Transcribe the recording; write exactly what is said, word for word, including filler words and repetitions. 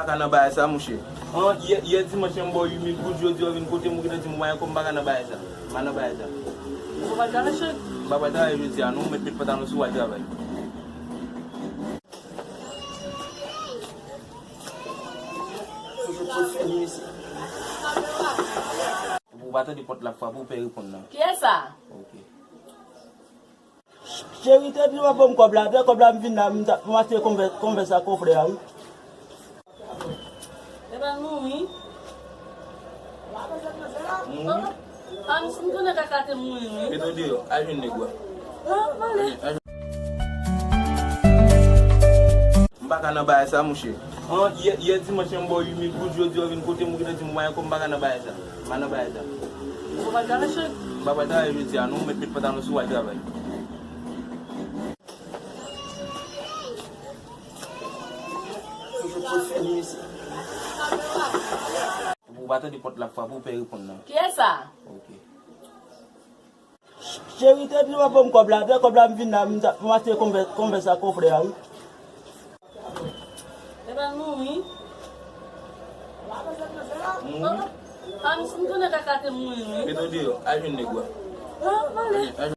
Pa ka nan bagay sa, monchè. An, yè, yè dimanch, m ba w uit mil goud, jodi a w vin kote m, ou gentan di m w pa gen kòb, m pa ka nan bagay sa. M pa nan bagay sa. Ou pa pral travay, cheri? M pa pral travay jodi a, non, ou mèt met pantalon sou w al travay. Ou pa tande pòt la ap frape, ou pè reponn nan. Kiyès sa? Ok. Cheri, te di w ap ban m kòb la, dè kòb la m vin la, m ta, pou m achte konvè, konvè sa kòfrè a, wi. E pa mouri. Mouri? Ah, m, m konnen kaka te mouri, wi. Mete w deyò, al jwenn nèg ou a. Ah, m ale. M pa ka nan bagay sa, monchè. An, yè, yè dimanch, m ba w uit mil goud, jodi a w vin kote m, ou gentan di m w pa gen kòb, m pa ka nan bagay sa. M pa nan bagay sa. Ou pa pral travay, cheri? M pa pral travay jodi a, non, ou mèt met pantalon sou w al travay. Ou pa tande pòt la ap frape, ou pè reponn nan. Kiyès sa? Ok. Cheri, te di w ap ban m kòb la, dè kòb la m vin la, m ta, pou m achte konvè, konvè sa kòfrè a, wi. E pa mouri. Mouri? Ah, m, m konnen kaka te mouri, wi. Mete w deyò, al jwenn nèg ou a. Ah, m ale.